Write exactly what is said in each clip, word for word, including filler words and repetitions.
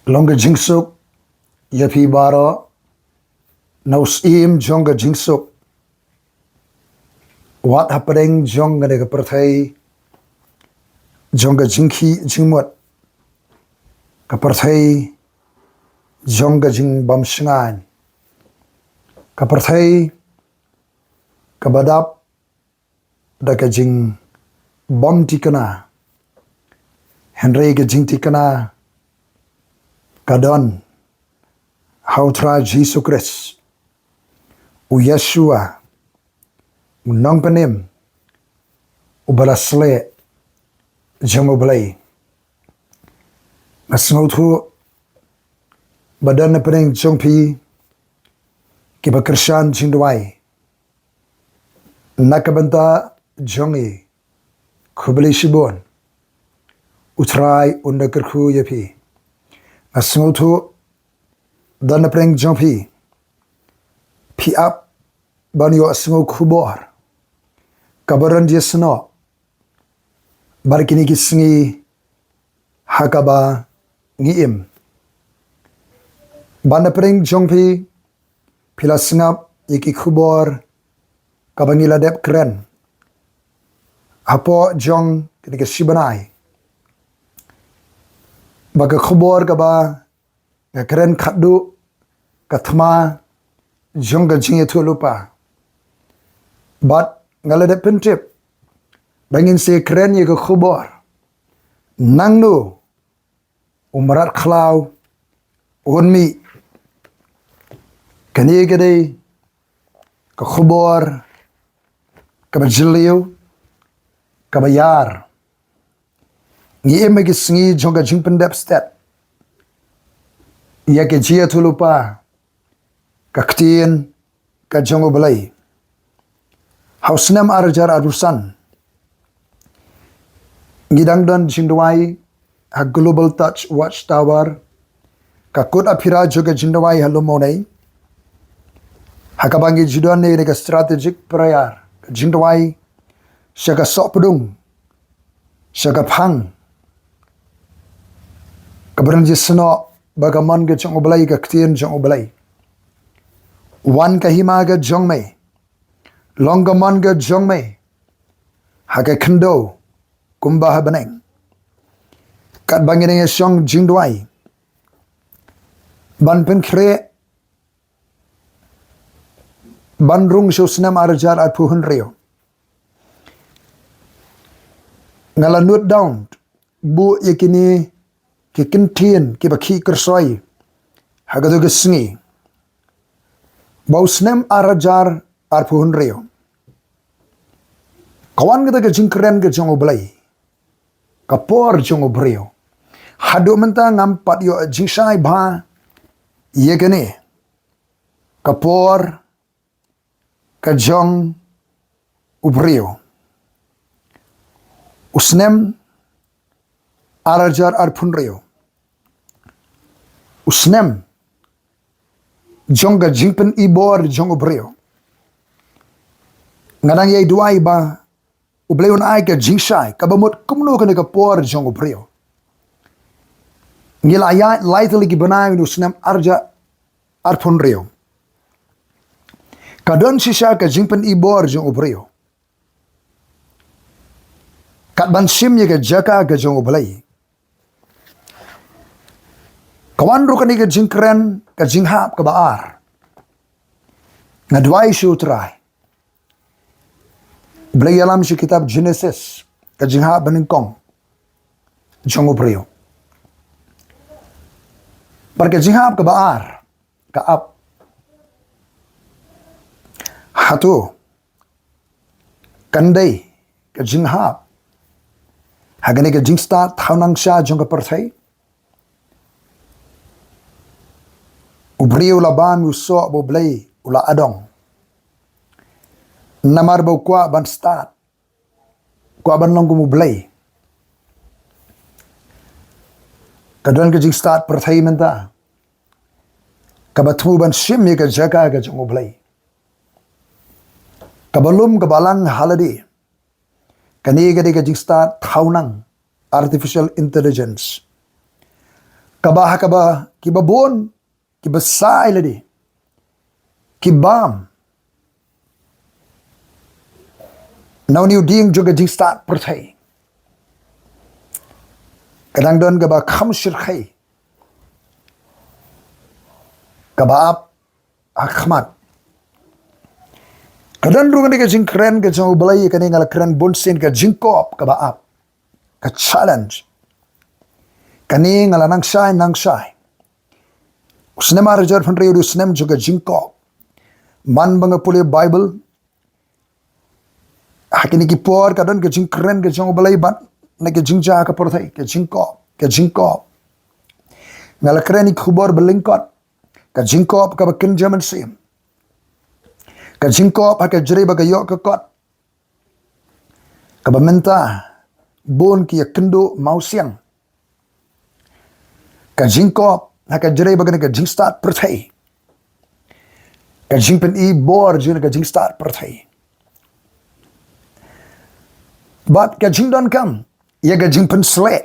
Long ka jingsuk ïa phi baroh, na u syiem jong ka jingsuk. Wat hapdeng jong kane ka pyrthei jong ka jingkhih jingmut, ka pyrthei jong ka jingbymshngaiñ, ka pyrthei kaba dap da ka jingbymthikna, hynrei ka jingthikna ka don ha u Trai Jisu Khrist, u Yeshua, u Nongpynim uba la sleh jong U Blei. Nga sngewthuh ba don napdeng jong phi kiba kyrshan jingduwai na ka bynta jong ngi. Khublei shibun. U Trai un da kyrkhu ïa phi. Nga sngewthuh don napdeng jong phi, phi ap ban ïohsngew khubor kaba rynjisnoh bad kine ki sngi ha kaba ngi im. Ban napdeng jong phi, phi la sngap ïa ki khubor kaba ngi la dep kren hapoh jong kine ki shi bnai, ba ka khubor kaba nga kren khatduh ka thma jong ka jingïathuhlypa. Bad nga la dep pyntip ba ngin sa kren ïa ka khubor nangno u mrad khlaw un mih. Kane ka dei ka khubor kaba jylliew, kaba ïar. Ngi im ha ki sngi jong ka jingpyndep stet ïa ka jingïathuhlypa ka ktien ka jong U Blei. Ha u snem ar hajar arphew san, ngi dang don jingduwai ha Global Touch Watchtower, ka kut aphira jong ka jingduwai ha lum Mawlai, ha kaba ngi ju don ne ka strategic prayer, ka jingduwai sha ka sohpdung, sha ka phang kaba rynjisnoh ba ka mon ka jong U Blei, ka ktien jong U Blei. Wan ka hima ka jong me, long ka mon ka jong me ha ka khyndew kumba ha bneng. Katba ngi dang ïashong jingduwai ban pynkhreh ban rung sha u snem ar hajar arphew hynriew, nga la nud down buh ïa kine ki kyntien kiba khih kyrsoi ha kato ka sngi, ba u snem ar hajar arphew hynriew ka wan kata ka jingkren ka jong U Blei, ka por jong u briew. Haduh mynta ngam pat ïoh jingshai bha ïa kane ka por ka jong u briew. U snem ar hajar arphew hynriew, u snem jong ka jingpynibor jong u briew. Nga dang ïai duwai ba U Blei un ai ka jingshai kaba mut kumno kane ka por jong u briew. Ngi la ïaid lai tylli ki bnai na u snem ar hajar arphew hynriew. Ka don shisha ka jingpynibor jong u briew kat ban shim ïa ka jaka ka jong U Blei. Ka wan ruh kane ka jingkren ka jinghap kaba ar. Nga duwai sha u Trai. U Blei ïalam sha kitab Genesis, ka jinghap banyngkong jong u briew. Bad ka jinghap kaba ar ka ap: Hato kan dei ka jinghap ha kane ka jingstad thaw nang sha jong ka pyrthei? U briew u la bam ïa u soh ba U Blei u la adong, namar ba u kwah ban stad, kwah ban long kum U Blei. Ka don ka jingstad pyrthei mynta kaba thmu ban shim ïa ka jaka ka jong U Blei. Kaba lum kaba lang ha lade, kane ka dei ka jingstad thaw nang, artificial intelligence. Kaba ha kaba kiba bun kiba sa ïa lade, ki bam na une u dieng jong ka jingstad pyrthei. Ka dang don kaba kham shyrkhei, kaba ap ha khmat. Ka don ruh kane ka jingkren ka jong U Blei, kane nga la kren bun sien, ka jingkop kaba ap, ka challenge. Kane nga la nang shai nang shai. U snem ar hajar pynriew u snem jong ka jingkop. Man ba nga pule Bible, ha kine ki por ka don ka jingkren ka jong U Blei bad na ka jingjia ka pyrthei, ka jingkop, ka jingkop. Nga la kren ïa ki khubor ba lyngkot, ka jingkop kaba kynja mynsiem, ka jingkop ha ka jrei ba ka ïoh ka kot, kaba mynta bun ki ïakynduh mawsiang. Ka jingkop ha ka jrei ba kane ka jingstad pyrthei, ka jingpyni bor jong ka jingstad pyrthei. Bad ka jingdonkam ïa ka jingpynsleh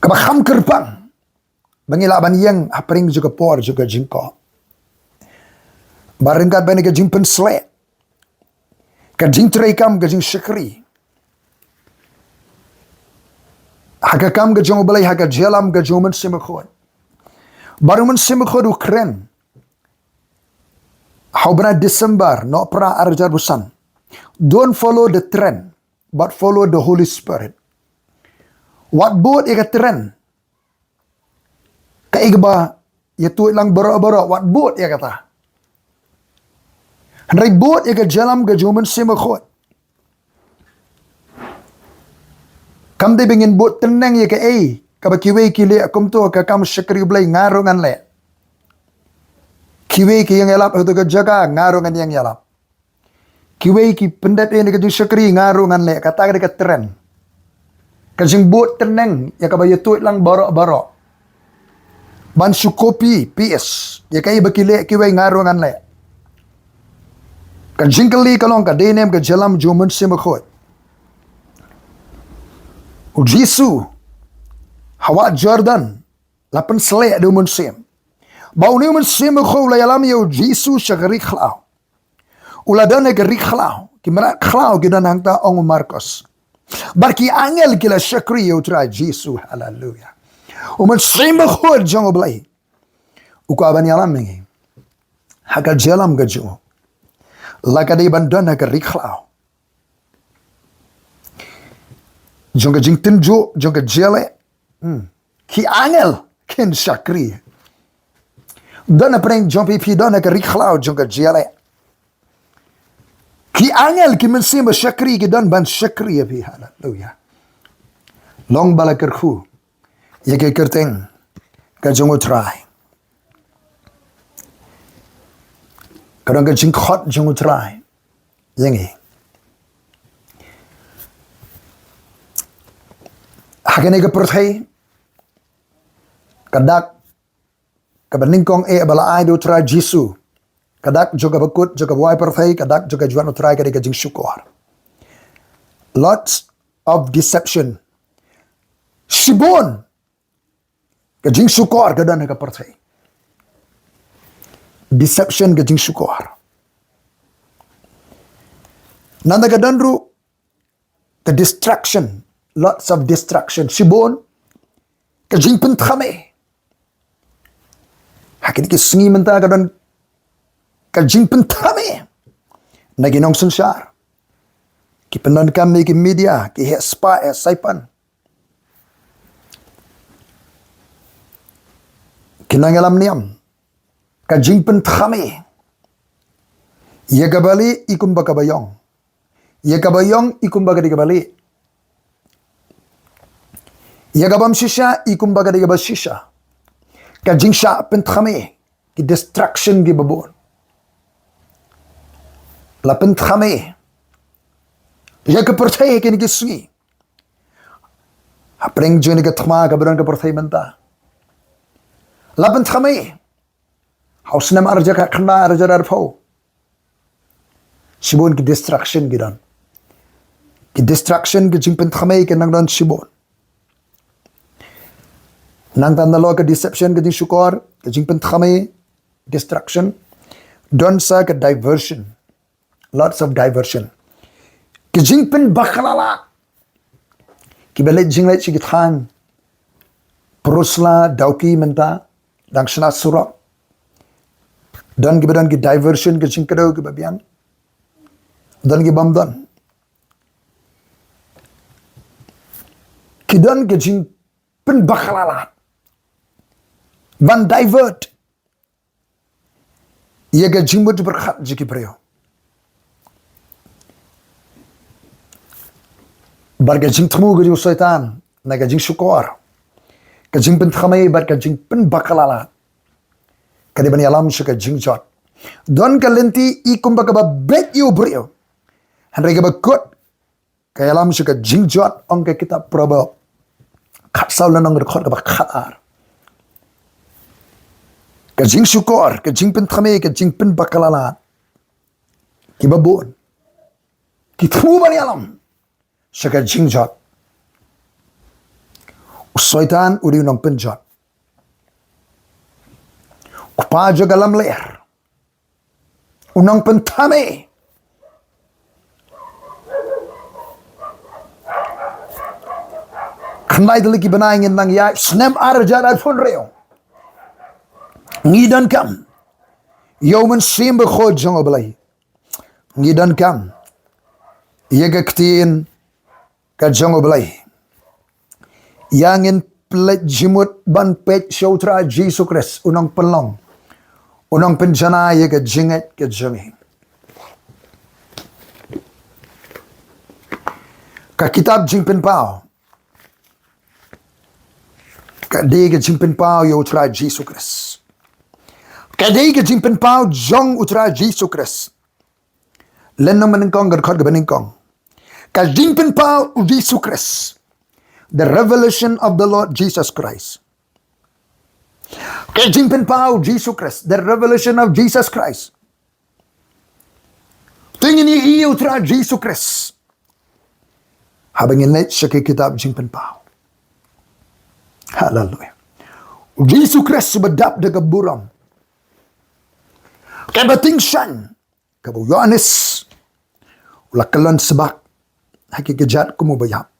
kaba kham kyrpang ba ngi lah ban ïeng hapdeng jong ka por jong ka jingkop. Ba ryngkat bad ka jingpynsleh, ka jingtreikam, ka jingshakri ha ka kam ka jong U Blei, ha ka jingïalam ka jong U Mynsiem Bakhuid. Bad U Mynsiem Bakhuid u kren ha u bnai December, Nohprah ar hajar arphew san. Don't follow the trend, but follow the Holy Spirit. Wat bud ïa ka trend, kaei kaba ïathuh lang baroh baroh, wat bud ïa kata. Hynrei bud ïa ka jingïalam ka jong U Mynsiem Bakhuid. Kam dei ba ngin bud tneng ïa kaei kaba kiwei ki leh kumto, ka kam shakri U Blei, nga ruh ngan leh. Kiwei ki ïeng ïalap ha kato ka jaka, nga ruh ngan ïeng ïalap. Kiwei ki pyndep ïa kane ka jingshakri, nga ruh ngan leh. Kata ka dei ka trend, ka jingbud tneng ïa kaba ïathuh lang baroh baroh, ban shu copy paste ïa kaei ba ki leh kiwei, nga ruh ngan leh. Ka jingkylli ka long, ka dei ne em ka jingïalam jong U Mynsiem Bakhuid? U Jisu ha wah Jordan la pynsleh da U Mynsiem. Ba une U Mynsiem Bakhuid u la ïalam ïa U Jisu sha ka ri khlaw. U la don ha ka ri khlaw, ki mrad khlaw ki don hangta, ong u Markos. Bad ki angel ki la shakri ïa U Trai Jisu. Haleluya. U Mynsiem Bakhuid jong U Blei u kwah ban ïalam ïa ngi ha ka jingïalam ka jong u. La ka dei ban don ha ka ri khlaw jong ka jingtynjuh, jong ka jingïaleh. Hmm. Ki angel kin shakri. Don hapdeng jong phi, phi don ha ka ri khlaw jong ka jingïaleh. Ki angel, ki mynsiem ba shakri ki don ban shakri ïa phi. Haleluya. Long ba la kyrkhu ïa ka kyrteng ka jong U Trai. Ka don ka jingkhot jong U Trai ïa ngi. Ha kane ka pyrthei, ka dak kaba nyngkong eh ba la ai da U Trai Jisu, ka dak jong kaba kut jong kaba wai pyrthei, ka dak jong ka jingwan U Trai ka dei ka jingshukor. Lots of deception. Shibun ka jingshukor ka don ha ka pyrthei. Deception, ka jingshukor. Nangta ka don ruh ka distraction, lots of distraction. Shibun ka jingpynthame. Ha kine ki sngi mynta ka don ka jingpynthame na ki nongsynshar. Ki pyndonkam ïa ki media, ki heh spah heh saipan, ki nongïalam niam. Ka jingpynthame. Ïa kaba lieh i kumba kaba ïong, ïa kaba ïong i kumba ka dei kaba lieh, ïa kabym shisha i kumba ka dei kaba shisha. Ka jingshah pynthame, ki distraction kiba bun. La pynthame ïa ka pyrthei ha kine ki sngi. Hapdeng jong kane ka thma kaba don ka pyrthei mynta, la pynthame. Ha u snem ar hajar khatkhyndai, ar hajar arphew, shibun ki distraction ki don. Ki distraction, ki jingpynthymmai ki nang don shibun. Nangta nalor ka deception, ka jingshukor, ka jingpynthymmai, distraction, don sa ka diversion. Lots of diversion. Ki jingpynbakla lad. Kiba leit jingleit sha ki thaiñ pyrshah, dawki mynta, dang shna surok. Don kiba don ki diversion, ki jingkdew kiba biang. Don ki bym don. Ki don ki jingpynbakla lad ban divert ïa ka jingmut jingpyrkhat jong ki briew. Bad ka jingthmu ka jong u Soitan, na ka jingshukor, ka jingpynthymmai bad ka jingpynbakla lad, ka dei ban ïalam sha ka jingjot. Don ka lynti i kumba kaba beit ïa u briew, hynrei kaba kut ka ïalam sha ka jingjot, ong ka kitab Proverb khatsaw lynnong, dkhot kaba khatar. Ka jingshukor, ka jingpynthymmai, ka jingpynbakla lad, kiba bun ki thmu ban ïalam sha ka jingjot. U Soitan u dei u nongpynjot, u kpa jong ka lamler, u nongpynthymmai. Khyndai tylli ki bnai ngin nang ïaid, snem ar hajar arphew hynriew, ngi donkam ïa u Mynsiem Bakhuid jong U Blei. Ngi donkam ïa ka ktien ka jong U Blei. Ïa ngin pynleit jingmut ban peit sha U Trai Jisu Khrist, u nongpynlong, u nongpynjanai ïa ka jingngeit ka jong ngi. Ka kitab Jingpynpaw ka dei ka jingpynpaw ïa U Trai Jisu Khrist. Ka dei ka jingpynpaw jong U Trai Jisu Khrist. Lynnong banyngkong, ka dkhot kaba nyngkong. Ka jingpynpaw U Jisu Khrist. The revelation of the Lord Jesus Christ. Ka jingpynpaw U Jisu Khrist. The revelation of Jesus Christ. To ngin ïohi ïa U Trai Jisu Khrist haba ngin leit sha ka kitab Jingpynpaw. Haleluia. U Jisu Khrist uba dap da ka burom, kaba tyngshaiñ, kaba u Ïoannis u la kyllon sbak ha ki kjat kum uba ïap.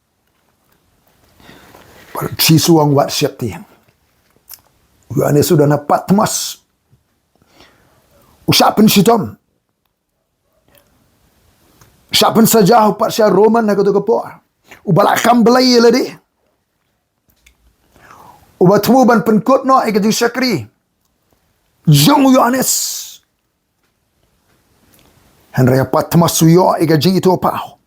Bad u Jisu u ong, wat sheptieng. U Ïoannis u don ha Patmos, u shah pynshitom, shah pynsaja ha u patsha Roman ha kato ka por, uba la kam blei ïa lade, uba thmu ban pynkut noh ïa ka jingshakri jong u Ïoannis. Hynrei ha Patmos u ïoh ïa ka jingithuhpaw.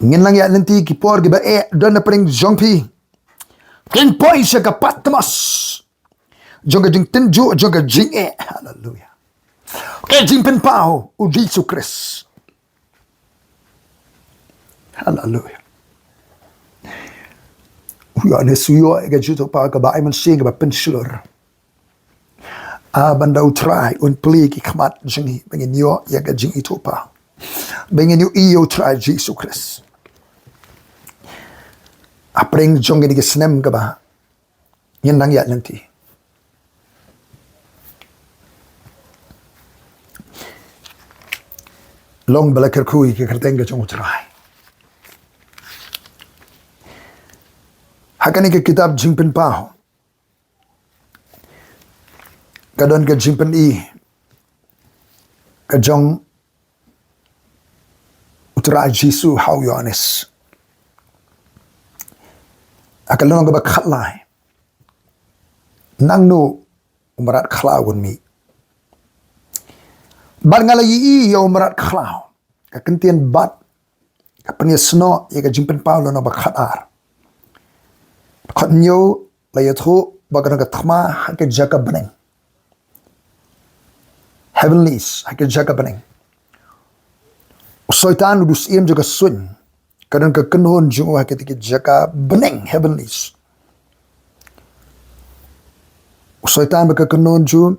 Ngin nang ïaid lynti ki por kiba eh, don na pdeng jong phi. Kin poi sha ka Patmos jong ka jingtynjuh, jong ka jingeh. Haleluia. Ka jingpynpaw U Jisu Khrist. Haleluia. U Ïoannis u ïoh ïa ka jingithuhpaw kaba ai mynsiem, kaba pynshlur. Ah, ban da U Trai un plie ki khmat jong ngi ba ngin ïoh ïa ka jingithuhpaw, ba ngin ïohi ïa U Trai Jisu Khrist. Ha pdeng jong kine ki snem kiba ngin nang ïaid lynti, long ba la kyrkhu ïa ka kyrteng ka jong U Trai. Ha kane ka kitab Jingpynpaw ka don ka jingpyni ka jong U Trai Jisu ha u Ïoannis. Ha ka lynnong kaba khatlai, nangno u mrad khlaw un mih? Bad nga la ïohi ïa u mrad khlaw. Ka kyntien bad ka pynïasnoh ïa ka Jingpynpaw lynnong ba khatar. Dkhot hynñiew la ïathuh ba ka don ka thma ha ka jaka bneng. Heavenlies, ha ka jaka bneng. U Soitan u dei u syiem jong ka suiñ. Ka don ka kynhun jong u ha katei ka jaka bneng, heavenlies. U Soitan bad ka kynhun jong u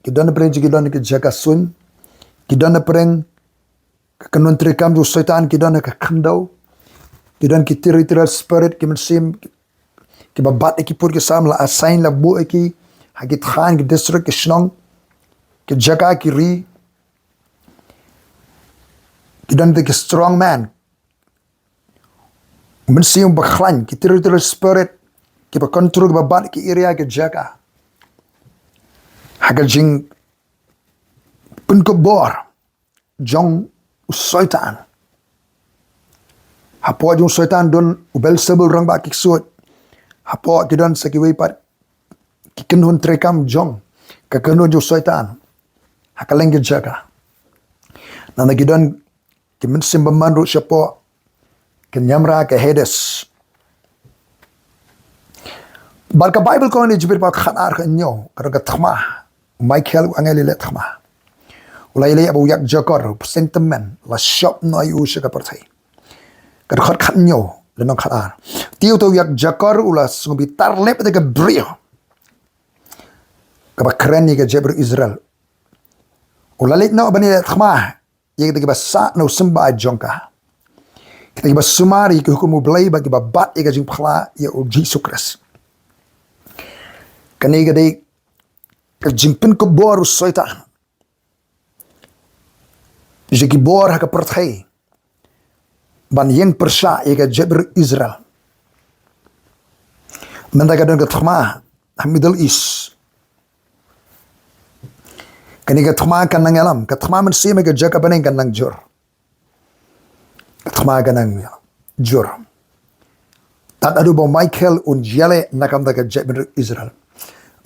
ki don na pdeng jong, ki don ha ka jaka suiñ. Ki don na pdeng ka kynhun treikam jong u Soitan ki don ha ka khyndew. Ki don ki territorial spirit, ki mynsiem kiba bat ïa ki pud ki sam, la assign, la buh ïa ki ha ki thaiñ, ki district, ki shnong, ki jaka, ki ri. Ki don ki strong man, mynsiem ba khlaiñ, ki territorial spirit, kiba control, kiba bat ki area, ki jaka. Ha ka jingpynkupbor jong u Soitan. Hapoh jong u Soitan don u Beelzebul, rangbah ki ksuid. Hapoh ki don sa kiwei pat ki kynhun treikam jong ka kynhun jong u Soitan ha kylleng ki jaka. Nangta ki don ki mynsiem bymman ruh shapoh ka niamra, ka Hades. Bad ka Baibl ka ong ha Jingpynpaw khatar, khathynñiew, ka don ka thma. U Michael, u angel ïaleh thma, u la ïaleh ba u ïakjakor, u bseiñ tymmen, la shop noh ïa u sha ka pyrthei. Ka dkhot khathynñiew, lynnong khatar. Te uta u ïakjakor u la sngewbitar lep ïa ka briew kaba kren ïa ka jaitbynriew Israel. U la leit noh ban ïaleh thma ïa kita kiba sah na u symbai jong ka, kita kiba sumar ïa ki hukum U Blei bad kiba bat ïa ka jingphla ïa u Jisu Khrist. Kane ka dei ka jingpynkupbor u Soitan ïa ki bor ha ka pyrthei ban ïeng pyrshah ïa ka jaitbynriew Israel. Mynta ka don ka thma ha Middle East. Kane ka thma kan nang ïalam, ka thma mynsiem ha ka jaka bneng kan nang jur. Ka thma kan nang jur. Tad haduh ba u Michael un ïaleh na ka bynta ka jaitbynriew Israel.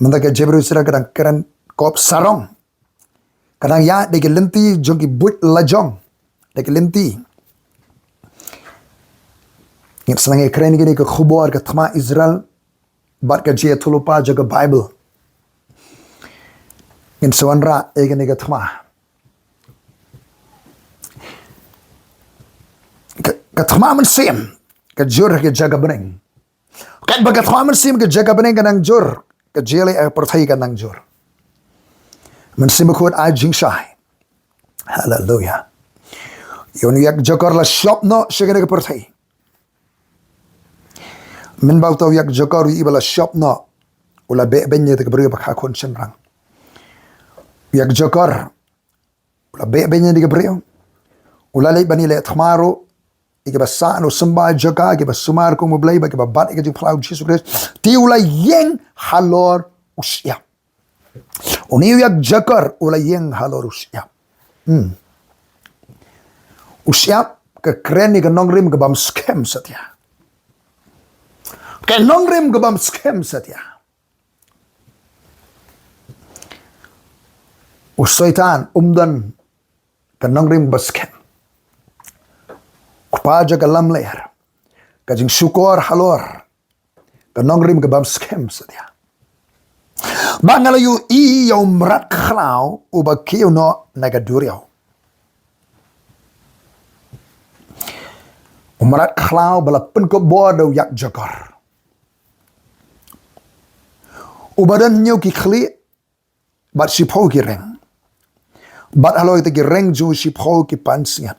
Mynta ka jaitbynriew Israel ka dang kren kop sarong. Ka dang ïaid da ki lynti jong ki buit lajong, da ki lynti. Ngin sa nang ïakren ïa kane ka khubor ka thma Israel bad ka jingïathuhlypa jong ka Baibl. Ngin sa wanrah ïa kane ka thma. Ka, ka thma mynsiem ka jur ha ka jaka bneng. Katba ka thma mynsiem ha ka jaka bneng ka nang jur, ka jingïaleh ha ka pyrthei ka nang jur. Mynsiem Bakhuid ai jingshai. Haleluya. Ïa une u ïakjakor la shop noh sha kane ka pyrthei. Mynba uta u ïakjakor u ïohi ba la shop noh, u la beh beiñ ïa kata ka briew ba kha khun shynrang. U ïakjakor u la beh beiñ ïa kata ka briew. U la leit ban ïaleh thma ruh ïa kiba sah na u symbai jong ka, kiba sumar kum U Blei bad kiba bat ïa ka jingphla u Jisu Khrist. Te u la ïeng halor u shyiap. Une u ïakjakor u la ïeng halor u shyiap. Hmm. U shyiap ka kren ïa ka nongrim ka bym skhem satia. Ka nongrim ka bym skhem satia. U Soitan um don ka nongrim ba skhem. Kpa jong ka lamler, ka jingshukor halor ka nongrim ka bym skhem satia. Ba nga la ïohi ïa u mrad khlaw uba kiew noh na ka duriaw. U mrad khlaw ba la pynkupbor da u ïakjakor, uba don hynñiew ki khlieh bad shiphew ki reng. Bad halor kita ki reng jong u shiphew ki pansngiat.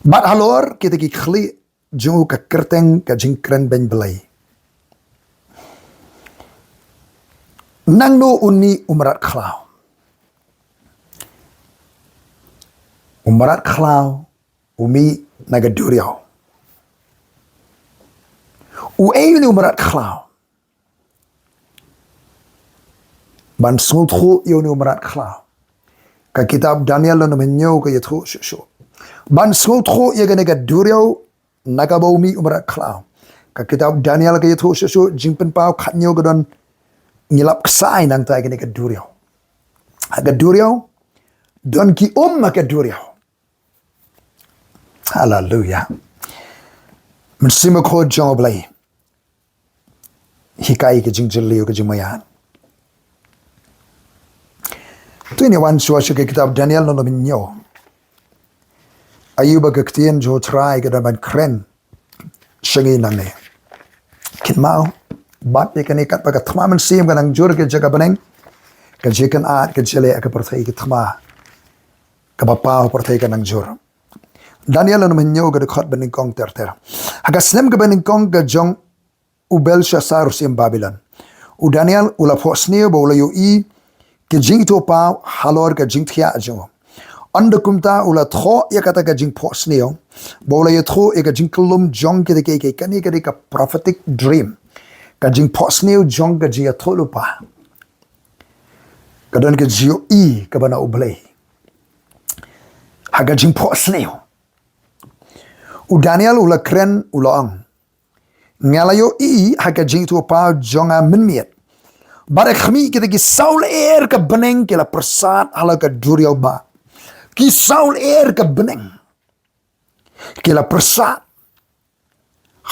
Bad halor kita ki khlieh jong u ka kyrteng ka jingkren beiñ Blei. Nangno u mih u mrad khlaw? U mrad khlaw u mih na ka duriaw. Uei une u mrad khlaw? Ban sngewthuh ïa une u mrad khlaw, ka kitab Daniel lynnong hynñiew ka ïathuh shuh shuh. Ban sngewthuh ïa kane ka duriaw na kaba u mih u mrad khlaw, ka kitab Daniel ka ïathuh shuh shuh. Jingpynpaw khathynñiew ka don, ngi lap ksai nangta ïa kane ka duriaw. Ha ka duriaw don ki um ha ka duriaw. Haleluya. Mynsiem Bakhuid jong U Blei, hikai ka jingjylliew, ka jingmaïan. To ngin wan shuwa sha ka kitab Daniel lynnong hynñiew. Aïu ba ka ktien jong U Trai ka dang ban kren sha ngi nangne? Kynmaw, bad ïa kane katba ka thma mynsiem ka nang jur ha ka jaka bneng, ka jingkynad, ka jingïaleh ha ka pyrthei, ka thma Kaba paw pyrthei ka nang jur. Daniel lynnong hynñiew ka dkhot banyngkong ter ter. Ha ka snem kaba nyngkong ka jong u Belshassar u syiem Babilon, u Daniel u la phohsniew bad u la ïohi ka jingithuhpaw halor ka jingthiah jong u. Ynda kumta u la thoh ïa kata ka jingphohsniew bad u la ïathuh ïa ka jingkyllum jong kita kiei kiei. Kane ka dei ka prophetic dream, ka jingphohsniew jong ka jingïathuhlypa. Ka don ka jingïohi kaba na U Blei ha ka jingphohsniew. U Daniel u la kren, u la ong, nga la ïohi ha ka jingithuhpaw jong nga mynmiet ba da khmih kita ki saw lyer ka bneng ki la pyrsad halor ka duriaw bah. Ki saw lyer ka bneng ki la pyrsad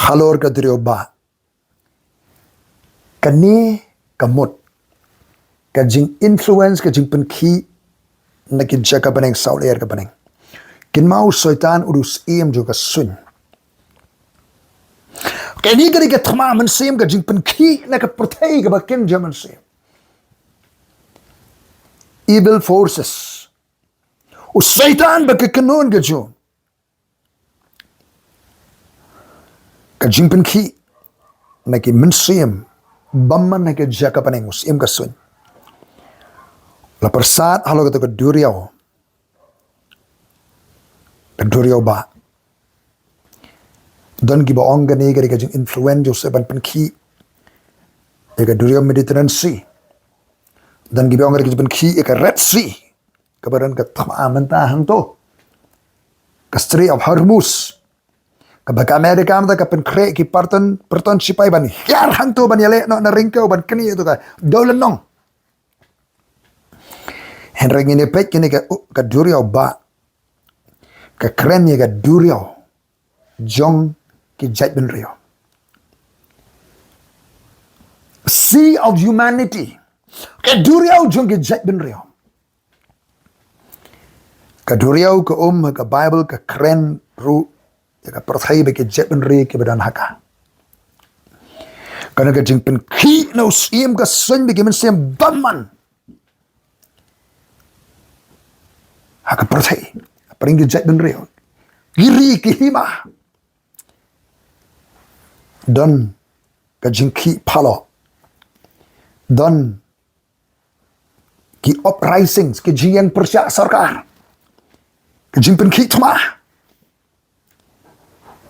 halor ka duriaw bah. Kane ka mut ka jinginfluence, ka jingpynkhih na ki jaka bneng, saw lyer ka bneng. Kynmaw u Soitan u dei u syiem jong ka suiñ. Kane ka dei ka thma mynsiem, ka jingpynkhih na ka pyrthei kaba kynja mynsiem. Evil forces. U Soitan bad ka kynhun ka jong u. Ka jingpynkhih na ki mynsiem bymman ha ki jaka bneng, u syiem ka suiñ. La pyrsad halor kata ka duriaw, ka duriaw bah. Don kiba ong kane ka dei ka jinginfluence jong u Soitan ban pynkhih ïa ka duriaw Mediterranean Sea. Don kiba ong ka dei ka jingpynkhih ïa ka Red Sea, kaba don ka thma mynta hangto, ka Strait of Hormuz, kaba ka America mynta ka pynkhreh ki pyrton, pyrton shipai ban hiar hangto, ban ïaleh noh na ryngkew, ban knieh ïa kato ka dewlynnong. Hynrei ngin ïa peit kane ka, ka duriaw bah ka kren ïa ka duriaw jong ki jaitbynriew. Sea of humanity. Ka duriaw jong ki jaitbynriew. Ka duriaw ka um ha ka Baibl ka kren ruh ïa ka pyrthei bad ki jaitbynriew kiba don ha ka. Kane ka jingpynkhih na u syiem ka suiñ bad ki mynsiem bymman ha ka pyrthei, ha pyrthei ki jaitbynriew, ki ri, ki hima. Don ka jingkhih phalok. Don ki uprisings, ki jingïeng pyrshah sorkar. Ka jingpynkhih thma.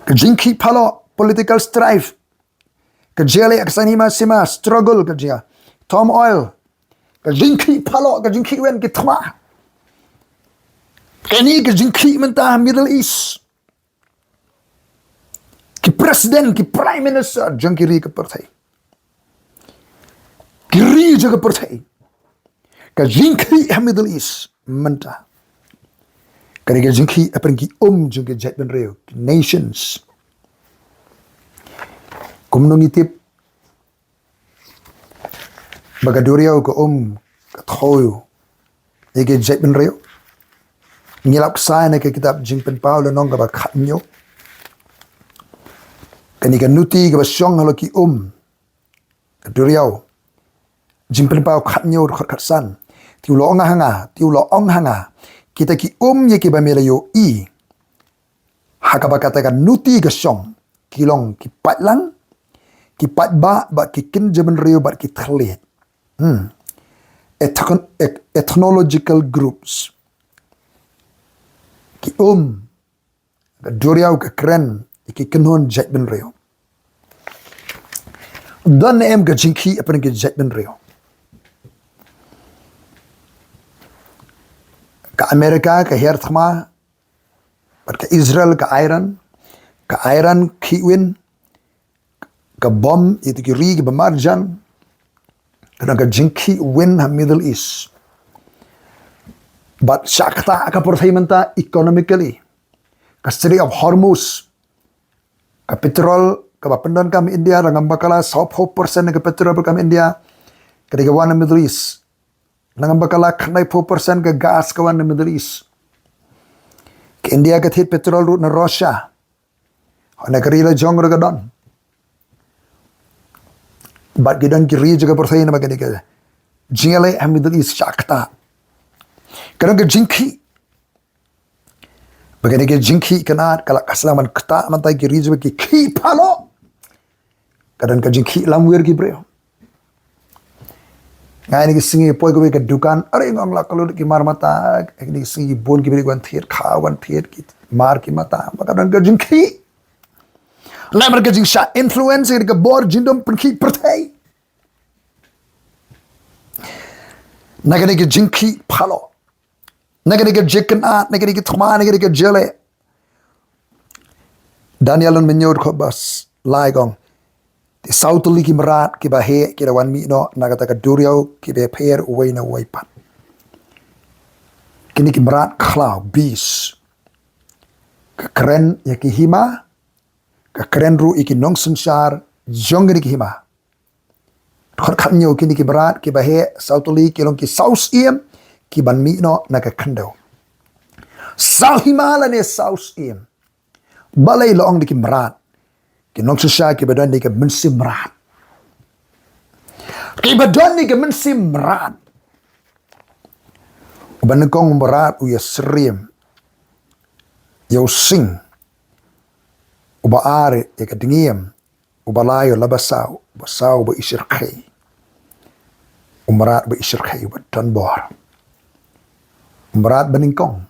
Ka jingkhih phalok, political strife. Ka jingïaleh ka saiñ hima sima, struggle, ka jingïa turmoil. Ka jingkhih phalok, ka jingkhih win, ki thma. Kane ka jingkhih mynta ha Middle East. Ki president, ki prime minister jong ki ri ka pyrthei, ki ri jong ka pyrthei. Ka jingkhih ha Middle East mynta ka dei ka jingkhih hapdeng ki um jong ki jaitbynriew, ki nations. Kumno ngi tip ba ka duriaw ka um ka thew ïa ki jaitbynriew? Ngi lap ksai na ka kitab Jingpynpaw lynnong kaba khathynñiew, kane ka nuti kaba shong halor ki um ka duriaw. Jingpynpaw khathynñiew, dkhot khatsan. Te u la ong ha nga, te u la ong ha nga, kita ki um ïa kiba me la ïohi ha kaba kata ka nuti ka shong ki long ki paidlang, ki paidbah, bad ki kynja bynriew bad ki thylliej. Hmm. Ethno-, eth-, ethnological groups. Ki um ka duriaw ka kren ïa ki kynhun jaitbynriew. Don ne em ka jingkhih hapdeng ki jaitbynriew? Ka America ka hiar thma, bad ka Israel ka Iran, ka Iran khih win, ka bom ïa ki ri kiba marjan, ka don ka jingkhih win ha Middle East. Bad shah ktah ka pyrthei mynta economically. Ka Strait of Hormuz, ka petrol kaba pyndonkam India, nangam bakla sawphew percent ka petrol ba kam India ka dei ka wan na Middle East. Nangam bakla khyndaiphew percent ka gas ka wan na Middle East. Ka India ka thied petrol ruh na Russia. Hana ka ri la jong ruh ka don. Bad ki don ki ri jong ka pyrthei namar kane ka jingïaleh ha Middle East shah ktah. Ka don ka jingkhih Ba kane ka jingkhih kynad ka la ka sdang ban ktah mynta ki ri jong ki khih phalok. Ka don ka jingkhih lamwir ki briew. Nga ïa kine ki sngi poi kawei ka dukan, are nga ong la ka lut ki mar mata, kine ki sngi bun ki briew wan thied, kha wan thied, ki mar ki mata, ba ka don ka jingkhih. Namar ka jingshah influence ïa ka bor jingdum pynkhih pyrthei. Na kane ka jingkhih phalok. Na kane ka jingkynad, na kane ka thma, na kane ka jylleh. Daniel lynnong hynñiew dkhot ba lai ka ong. Te saw tylli ki mrad kiba heh ki la wan mih noh na kata ka duriaw kiba pher uwei na uwei pat. Kine ki mrad khlaw, beast. Ka kren ïa ki hima, ka kren ruh ïa ki nongsynshar jong kine ki hima. Dkhot khathynñiew, kine ki mrad kiba heh saw tylli ki long ki saw syiem kiban mih noh na ka khyndew. Saw hima lane saw syiem. Balei la ong da ki mrad? Ki nongsynshar kiba don da ka mynsiem mrad. Kiba don da ka mynsiem mrad. Uba nyngkong u mrad u ïasyriem ïa u sing. Uba ar ïa ka dngiem. Uba lai u laba saw, uba saw uba ishyrkhei. U mrad uba ishyrkhei uba don bor. U mrad ba nyngkong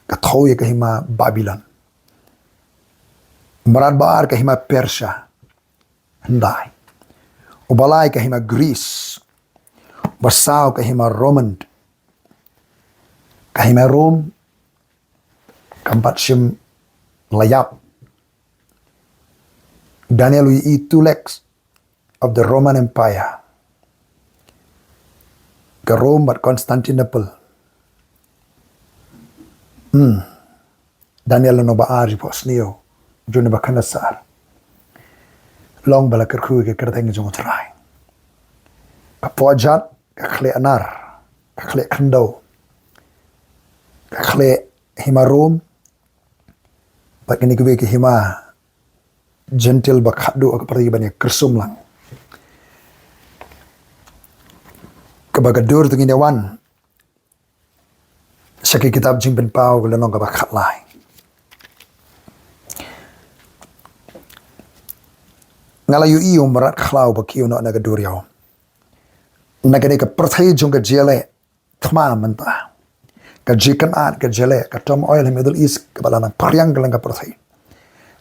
ka thew ïa ka hima Babilon. U mrad ba ar ka hima Persia. Hyndai. Uba lai ka hima Greece. Uba saw ka hima Roman. Ka hima Rome kam pat shym la ïap. Daniel u ïohi two legs of the Roman Empire. Ka Rome bad Constantinople. Hmm. Daniel lynnong ba ar, dkhot sniew. Jong u Nebukadnesar. Long ba la kyrkhu ïa ka kyrteng jong U Trai. Ka pojat, ka khleh nar, ka khleh khyndew, ka khleh hima Rome, bad kine kiwei ki hima Jentil ba khatduh ha ka pyrthei ban ïa kyrsum lang. Kaba ka dur te ngin ïa wan sha ki kitab Jingpynpaw ka lynnong kaba khatlai. Nga la ïohi u mrad khlaw ba kiew noh na ka duriaw. Na kane ka pyrthei jong ka jylleh thma mynta. Ka jingkynad, ka jylleh, ka turmoil ha Middle East, kaba la nang phriang ka lyngba ka pyrthei.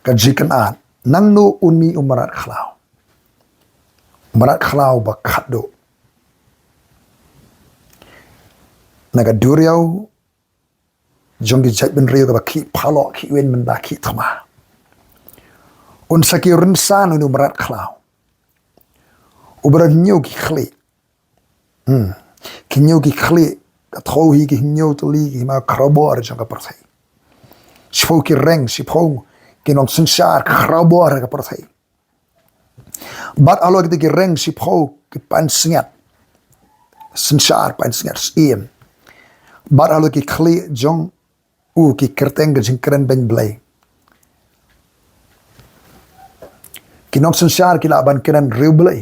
Ka jingkynad, nangno un mih u mrad khlaw. Mrad khlaw ba khatduh. Na ka duriaw jong ki jaitbynriew kaba khih phalok, khih win mynta, khih thma. Un sa kiew rynsan uni u mrad khlaw. Uba don hynñiew ki khlieh. Hmm. Ki hynñiew ki khlieh, ka thew hi ki hynñiew tylli ki hima khrawbor jong ka pyrthei. Shiphew ki reng, shiphew ki nongsynshar khrawbor ka pyrthei. Bad halor kita ki reng shiphew ki pansngiat. Synshar pansngiat syiem. Bad halor ki khlieh jong u ki kyrteng ka jingkren beiñ Blei. Ki nongsynshar ki lah ban kren riewblei.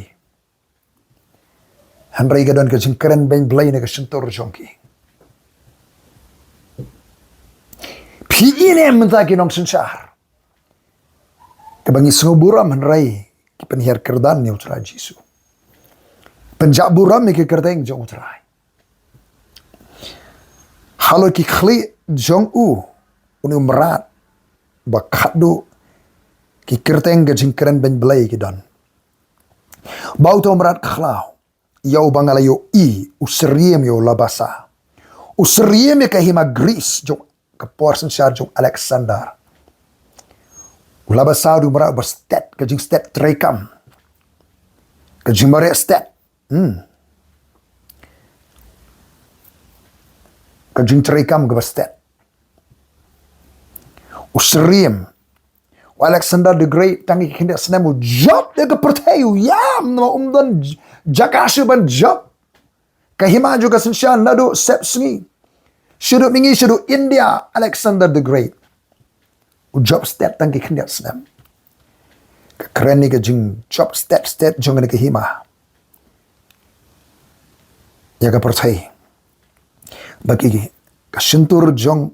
Hynrei ka don ka jingkren beiñ Blei na ka shyntur jong ki. Phi i ne mynta ki nongsynshar? Kaba ngi sngew burom hynrei ki pynhiar kyrdan ïa U Trai Jisu. Pynjah burom ïa ki kyrteng jong U Trai. Halor ki khlieh jong u, uni u mrad ba khatduh, ki kyrteng ka jingkren beiñ Blei ki don. Bad uta u mrad khlaw, ïa uba nga la ïohi, u syriem ïa u laba saw. U syriem ïa ka hima Greece jong ka por synshar jong Alexander. U laba saw u dei u mrad uba stet, ka jingstet treikam. Ka jingmareh stet. Hmm. Ka jingtreikam kaba stet. U syriem. U Alexander the Great, tang ïa ki khyndiat snem u jop ïa ka pyrthei, u ïam, namar um don j-, jaka shuh ban jop. Ka hima jong ka synshar naduh sepsngi shaduh mihngi shaduh India, Alexander the Great. U jop stet tang ki khyndiat snem. Ka kren ïa ka jingjop stet stet jong kane ka hima. Ïa ka pyrthei. Ba ki, ka shyntur jong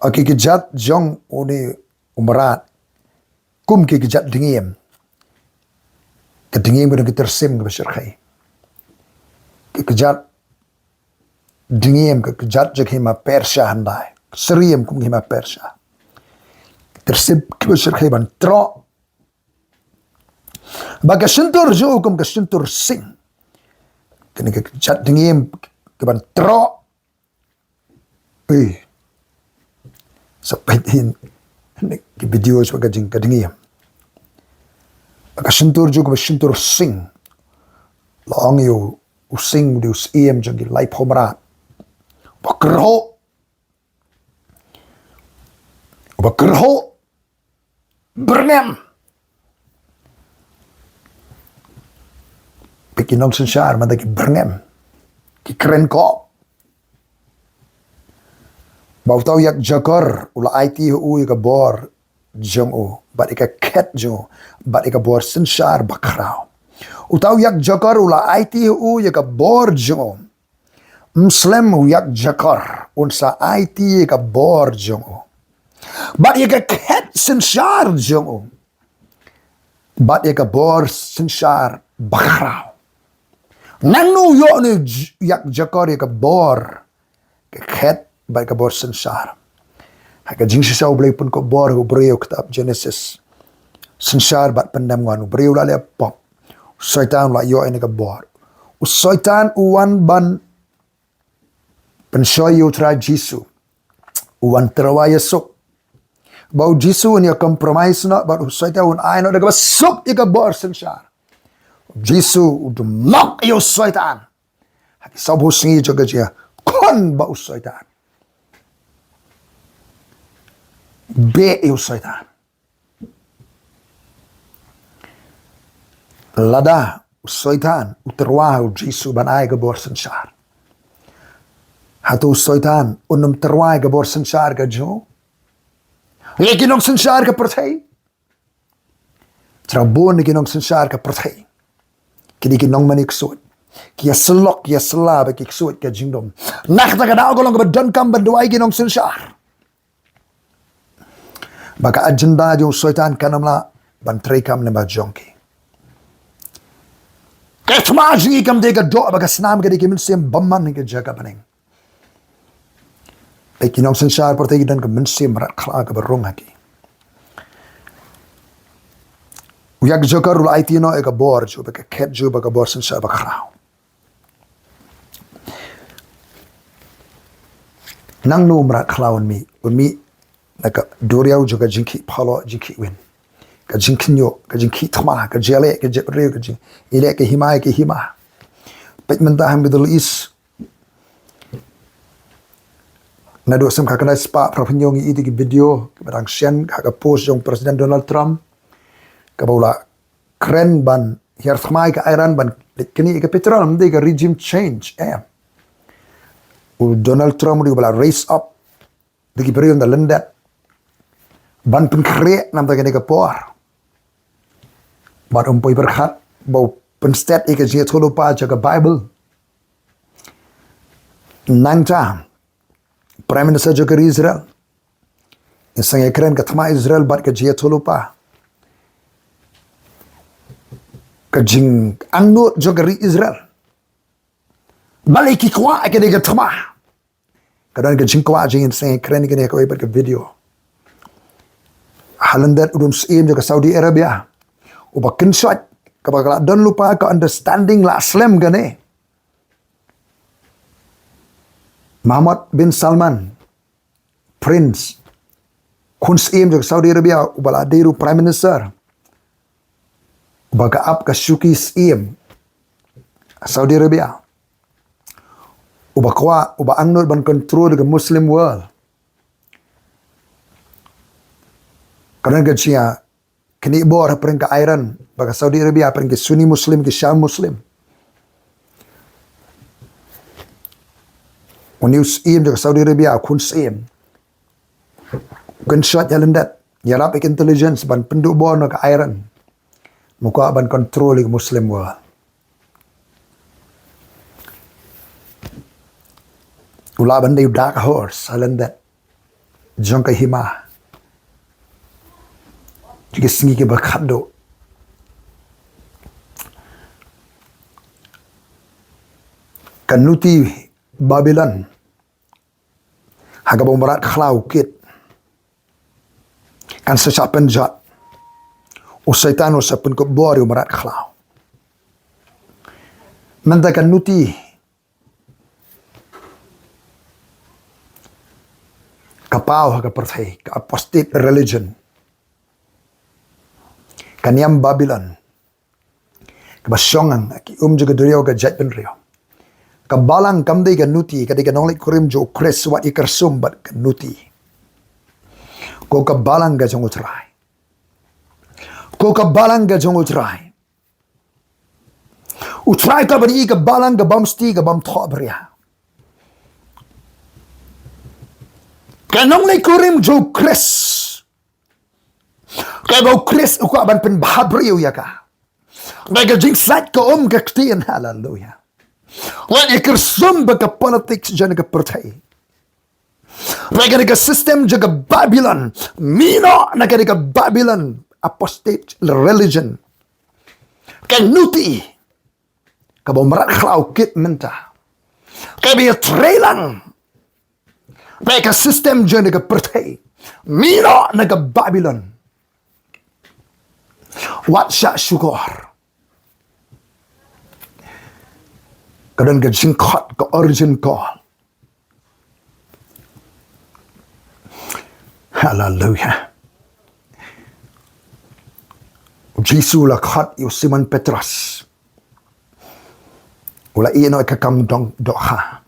Ïa ki kjat jong une u mrad, kum ki kjat dngiem. Ka dngiem ka dang ki tyrsim kaba shyrkhei. Ki kjat dngiem, ka kjat jong ka hima Persia hyndai. Syriem kum ka hima Persia. Tyrsim kaba shyrkhei ban troh. Ba ka shyntur jong u kum ka shyntur sing. Kane ka kjat dngiem kaban troh. Ui. Sa peit hi ki video sha ka jing ka dngiem. Ka shyntur jong u ka shyntur sing. La ong ïa u sing u dei u syiem jong ki laiphew mrad. Ba kyrhuh. Ba kyrhuh. Byrngem. Peit ki nongsynshar mynta ki byrngem. Ki kren kop. Ba uta u ïakjakor u la aiti ha u ïa ka bor jong u, bad ïa ka khet jong u, bad ïa ka bor synshar bakhraw. Uta u ïakjakor u la aiti ha u ïa ka bor jong u. Ym slem u ïakjakor, un sa aiti ïa ka bor jong u. Bad ïa ka khet synshar jong u. Bad ïa ka bor synshar bakhraw. Nangno u ïoh une u ïakjakor ïa ka bor, ka khet bad ka bor synshar? Ha ka jingshisha U Blei u pynkup bor ha u briew, kitab Genesis. Synshar bad pyndem, wan u briew u la leh pop. U Soitan u la ïoh ïa kane ka bor. U Soitan u wan ban pynshoi ïa U Trai Jisu. U wan tyrwa ïa suk. Ba U Jisu un ïa compromise noh bad u Soitan, un ai noh da kaba suk ïa ka bor synshar. U Jisu u dum nok ïa u Soitan. Ha ki sawphew sngi jong ka jingïakhun bad u Soitan. Beh ïa u Soitan. Lada u Soitan u tyrwa ha U Jisu ban ai ka bor synshar, hato u Soitan un ym tyrwa ïa ka bor synshar ka jong u? Ïa ki nongsynshar ka pyrthei. Trai bun na ki nongsynshar ka pyrthei. Ki dei ki nongmane ksuid. Ki ïasyllok, ki ïasylla bad ki ksuid ka jingdum. Na kata ka daw ka long kaba donkam ban duwai ki nongsynshar. Ba ka agenda jong u Soitan kan ym lah ban treikam lyngba jong ki. Ka thma jong ngi kam dei ka doh, ba ka snam ka dei ka mynsiem bymman ha ka jaka bneng. Bad ki nongsynshar pyrthei ki don ka mynsiem mrad khlaw kaba rung ha ki. U ïakjakor u la aiti noh ïa ka bor jong u, bad ka khet jong u, bad ka bor synshar bakhraw. Nangno u mrad khlaw un mih? Un mih na ka duriaw jong ka jingkhih phalok, jingkhih win, ka jingkhynñiuh, ka jingkhih thma, ka jingïaleh ka jaitbynriew, ka jingïaleh ka hima ïa ka hima. Peit mynta ha Middle East, naduh snem khatkhyndai spah phra phew hynñiew ngi ïohi ïa ki video kiba dang shen ha ka post jong President Donald Trump, kaba u la kren ban hiar thma ïa ka Iran ban leit knieh ïa ka petrol, ym dei ka regime change, eh. U Donald Trump u dei uba la raise up da ki briew na lyndet ban pynkhreh namar kane ka por. Bad um poi pyrkhat ba u pynstet ïa ka jingïathuhlypa jong ka Bible. Nangta Prime Minister jong ka ri Israel, ngin sa ïakren ka thma Israel bad ka jingïathuhlypa, ka jingangnud jong ka ri Israel. Balei ki kwah ïa kane ka thma? Ka don ka jingkwah jong ngi, ngin sa ïakren ïa kane ha kawei pat ka video. Ha lyndet u dum syiem jong ka Saudi Arabia uba kynshoit, kaba ka la don lypa ka understanding la slem kane. Mohammed bin Salman, Prince, khun syiem jong ka Saudi Arabia, uba la dei ruh Prime Minister, uba ka ap ka shuki syiem Saudi Arabia, uba kwah, uba angnud ban control ka Muslim world. Ka don ka jingïa knieh bor hapdeng ka Iran bad ka Saudi Arabia, hapdeng ki Sunni Muslim, ki Shia Muslim. Une u syiem jong ka Saudi Arabia, khun syiem, kynshoit ha lyndet, ïarap ïa ka intelligence ban pynduh bor na ka Iran, mo kwah ban control ïa ka Muslim world. U lah ban dei u dark horse ha lyndet. jong ka hima, jong ki sngi kiba khatduh, ka nuti Babilon ha kaba u mrad khlaw u kit, kan sa shah pynjot. U Soitan u sa pynkup bor ïa u mrad khlaw. Mynta ka nuti, ka paw ha ka pyrthei, ka apostate religion, ka niam Babilon, kaba shong ha ki um jong ka duriaw ka jaitbynriew. Ka balang kam dei ka nuti, ka dei ka nongleit kurim jong u Khrist, wat ïa kyrsum bad ka nuti. Ko ka balang ka jong u Trai. Ko ka balang ka jong u Trai. U Trai ka ban ïohi ka balang ka bym sti ka bym thohbria. Ka nongleit kurim jong u Khrist, kaba u Khrist u kwah ban pynbhabriew ïa ka. Ba ka jingsait ka um ka ktien, haleluya. Wat ïa kyrsum bad ka politics jong ka pyrthei. Ba ka dei ka system jong ka Babilon. Mih noh na ka dei ka Babilon apostate religion. Ka nuti kaba u mrad khlaw u kit mynta, kaba ïatreilang bad ka system jong ka pyrthei. Mih noh na ka Babilon. Wat shah shukor. Ka don ka jingkhot, ka urgent call. Haleluya. U Jisu u la khot ïa u Simon Petros. U la ïehnoh ïa ka kam dong dohkha.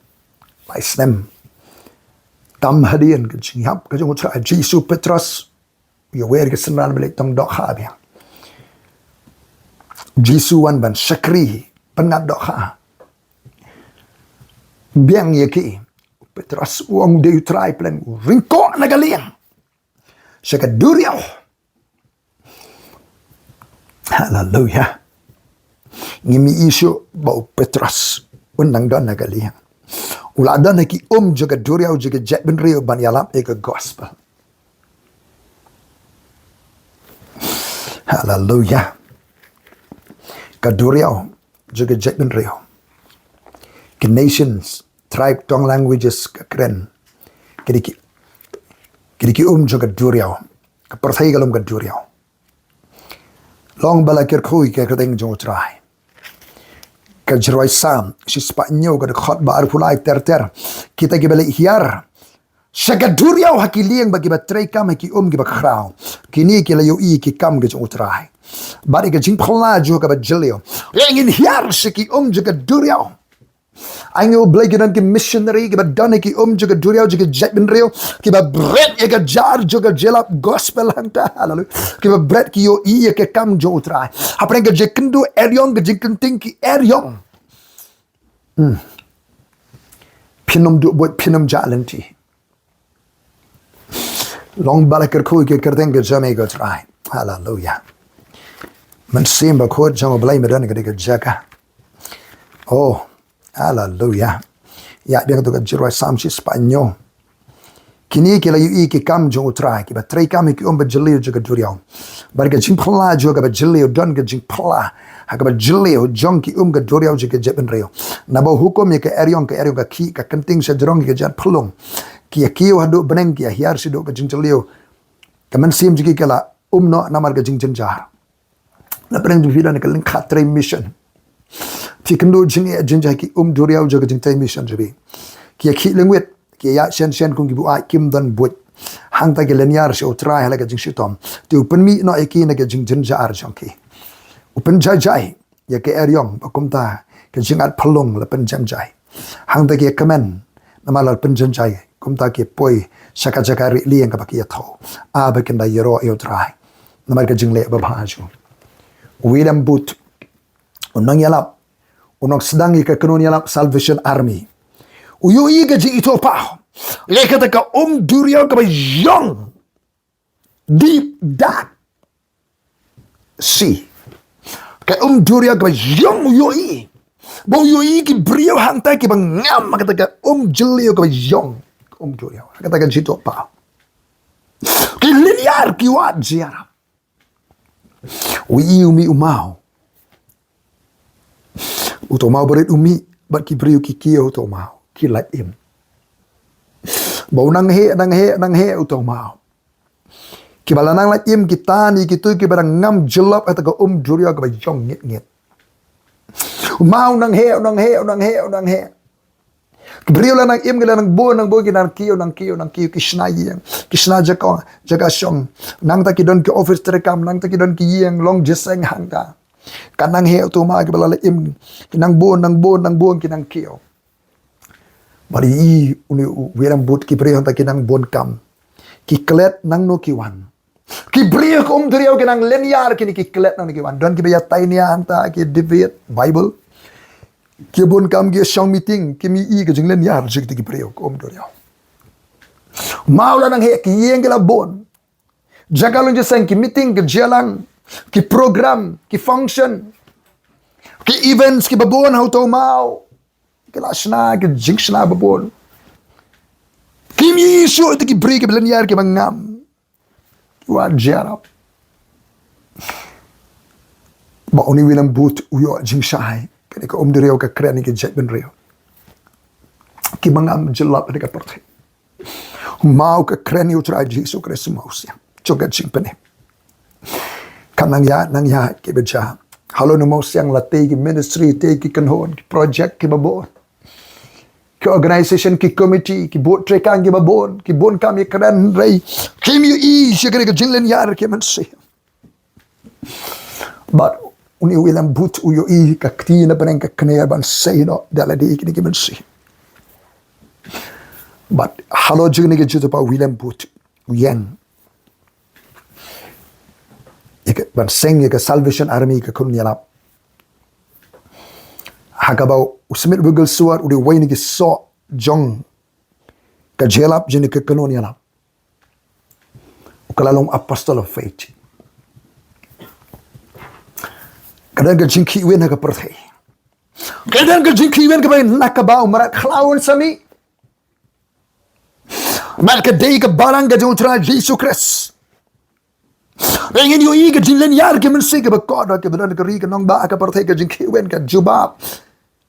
Lai snem. Tam hadien ka jingïap ka jong u Trai Jisu, Petros u ïawer ïa ka synran ba leit tong dohkha biang. Jisu u wan ban shakri, pynngat dohkha. Biang ïa ki. Petros u ong u dei u Trai, pynlong u ryngkoh na ka lieng sha ka duriaw. Haleluya. Ngim ïohi shuh ba u Petros un nang don ha ka lieng. U la don ha ki um jong ka duriaw jong ka jaitbynriew ban ïalap ïa ka gospel. Haleluya. Ka duriaw jong ka jaitbynriew. Ki nations, tribe, tongue, languages, ka kren. Ki dei ki, ki dei ki um jong ka duriaw. Ka pyrthei ka long ka duriaw. Long ba la kyrkhu ïa ka kyrteng jong u Trai. Ka jingrwai Salm shispah hynñiew, ka dkhot ba arphew lai, ter ter. Kita kiba leit hiar sha ka duriaw ha ki lieng bad kiba treikam ha ki um kiba khraw, kine ki la ïohi ïa ki kam ka jong u Trai bad ïa ka jingphylla jong u ha kaba jylliew. Lehse ngin hiar sha ki um jong ka duriaw. Ai ngi U Blei, ki don ki missionary kiba don ha ki um jong ka duriaw jong ka jaitbynriew, kiba bret ïa ka jar jong ka jingïalap gospel hangta. Haleluya. Kiba bret, ki ïohi ïa ka kam jong u Trai. Hapdeng ka jingkynduh eriong, ka jingkynting ki eriong. Hmm. Phin ym duh buit, phin ym jah lynti. Long ba la kyrkhu ïa ka kyrteng ka jong me ko Trai. Haleluya. Mynsiem Bakhuid jong U Blei, me don ha kane ka jaka. Oh, haleluya. Ïa, biang to ka jingrwai Salm shispah hynñiew. Kine ki la ïohi ïa ki kam jong u Trai, kiba treikam ha ki um ba jylliew jong ka duriaw. Bad ka jingphylla jong u ha kaba jylliew, don ka jingphylla ha kaba jylliew jong ki um ka duriaw jong ka jaitbynriew. Naba u hukum ïa ka eriong, ka eriong ka khih, ka kynting shajrong ïa ka jait phyllung. Ki ïa kiew haduh bneng, ki ïa hiar shaduh ka jingjylliew. Ka mynsiem jong ki ka la um noh namar ka jingjynjar. Na pdeng jong phi don ka lyngkha trei mission. Phi kynduh jingeh jynjar ha ki um duriaw jong ka jingtrei mission jong phi. Ki ïa khih lyngwit, ki ïa shen shen kum ki buaid, kim don buit. Hangta ki lynñiar sha u Trai ha la ka jingshitom. Te u pynmih noh ïa ki na ka jingjynjar jong ki. U pynjai jai ïa ka eriong, ba kumta ka jingat phyllung la pynjai jai. Hangta ki ïa kmen namar la pynjai jai, kumta ki poi sha ka jaka rieh lieng kaba ki ïathuh. A ba kin da ïaroh ïa u Trai namar ka jingleh babha jong u. William Booth, u nongïalap, u nongsdang ïa ka kynhun ïalap Salvation Army, u ïohi ka jingithuhpaw. Leh kata ka um duriaw kaba ïong. Deep dark sea. Ka um duriaw kaba ïong u ïohi. Ba u ïohi ki briew hangta kiba ngam ha kata ka um jylliew kaba ïong. Ka um duriaw. Ha kata ka jingithuhpaw. Ki lyniar ki wad jia. U i u mih u maw. Uto u maw barit u mih, bad ki briew ki kiew uto u maw. Ki la im. Ba u nang heh, nang heh, nang heh uto u maw. Kiba la nang la im ki tan ïa kito kiba dang ngam jyllop ha kata ka um duriaw kaba ïong ngit ngit. U maw u nang heh, u nang heh, u nang heh, u nang heh. Ki briew la nang im ki la nang bun, nang bun ki nang kiew, nang kiew, nang kiew, ki shna ïing, ki shna jaka, jaka shong. Nangta ki don ki office treikam, nangta ki don ki ïing, long jingïaseng hangta. Ka nang heh uto u maw kiba la la im, ki nang bun, nang bun, nang bun ki nang kiew. Bad i, uni u William Booth, ki briew hangta ki nang bun kam. Ki klet nangno ki wan. Ki briew ka um duriaw ki nang lyniar kine ki klet nangno ki wan. Don kiba ïa tai nia hangta ki David, Bible. Ki bun kam ki shong meeting, kim i ka jinglyniar jong kito ki briew ka um duriaw. Maw la nang heh ki ïing ki la bun. Jaka long jingïaseng ki meeting ki jia lang, ki program, ki function, ki events kiba bun ha uto u maw. Ki la shna ki jingshna ba bun. Kim i shuh ïa ki briew kiba lyniar kiba ngam. Ki wad jia. Ba uni William Booth u ïoh jingshai. Kane ka um duriaw ka kren ïa ki jaitbynriew kiba ngam jyllop ha kane ka pyrthei. Maw ka kren ïa u Trai Jisu Khrist u mawsiang jong ka jingpynim. Kam nang ïa, nang ïa kiba jia. Halor u mawsiang la tei ki ministry, tei ki kynhun, ki project kiba bun. Ki organization, ki committee, ki bud treikam kiba bun, ki bun kam ïakren, hynrei kim ïohi sha kane ka jinglyniar ka mynsiem. Bad uni u William Booth u ïohi ka kti na bneng ka kner ban sei noh da lade kine ki mynsiem. Bad halor jong kane ka jingthoh ba u William Booth u ïeng ïa ka, ban seng ïa ka Salvation Army, ka kynhun ïalap. Ha kaba u Smith Wigglesworth u dei uwei na ki soh jong ka jingïalap jong kane ka kynhun ïalap. U ka la long Apostle of Faith. Ka don ka jingkhih win ha ka pyrthei. Ka don ka jingkhih win kaba, na kaba u mrad khlaw un sa mih. Bad ka dei ka balang ka jong u Trai Jisu Khrist. Ba ngin ïohi ka jinglyniar ka mynsiem kaba kordor kaba don ha ka ri ka nongbah ha ka pyrthei, ka jingkhih win ka jubab.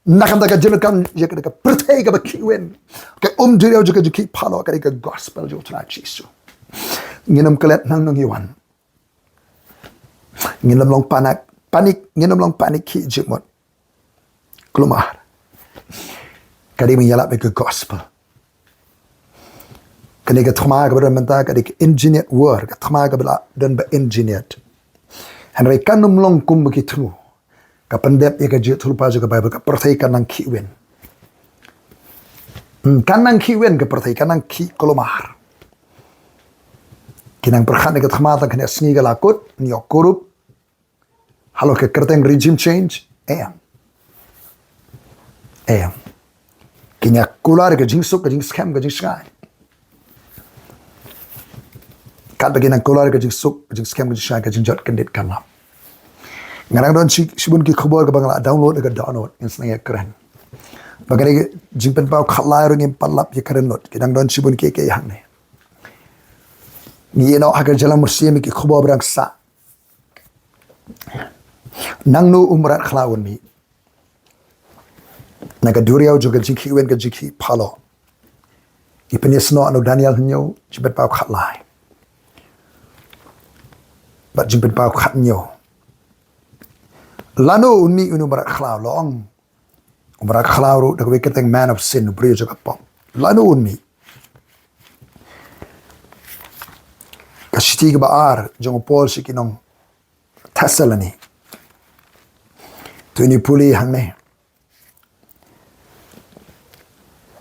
Na ka bynta ka jingdonkam ïa ka, ka pyrthei kaba khih win. Ka um duriaw jong ka jingkhih phalor ka dei ka gospel jong u Trai Jisu. Ngin ym klet nangno ngi wan. Ngin ym long panik, panik, ngin ym long panik khih jingmut. Kulmar. Ka dei ban ïalap ïa ka gospel. Kane ka thma kaba don mynta ka dei ka engineered war, ka thma kaba la don ba engineered. Hynrei kan ym long kumba ki thmu. Ka pyndep ïa ka jingïathuhlypa jong ka Baibl, ka pyrthei ka nang khih win. Hmm, ka nang khih win ka pyrthei, ka nang khih kulmar. Ki nang pyrkhat ïa ka thma tang kane sngi ka la kut, ngi ïoh kurup. Halor ka kyrteng regime change, em. Em. Ki nang kular ka jingsuk, ka jingskhem, ka jingshngaiñ. Katba ki nang kular ka jingsuk, ka jingskhem, ka jingshngaiñ, ka jingjot kyndit kan lap. Nga nang don shi, shibun ki khubor kaba nga la download, ka download, ngin sa nang ïakren. Ba ka dei ka jingpynpaw khatlai ruh ngim pat lap ïakren lut. Ki nang don shibun ki, ki hangne. Ngi ïoh ha ka Jaiñtia Mursiem ki khubor ba dang sah. Nangno u mrad khlaw un mih? Na ka duriaw jong ka jingkhih win ka jingkhih phalor. Ngi pynïasnoh na u Daniel hynñiew, jingpynpaw khatlai. Bad jingpynpaw khathynñiew. Lano un mih uni u mrad khlaw, long. U mrad khlaw ruh da kawei ka kyrteng man of sin, u briew jong ka pop. Lano un mih? Ka shithi kaba ar jong u Paul sha ki nong Thessaloni. To ngin pule hangne.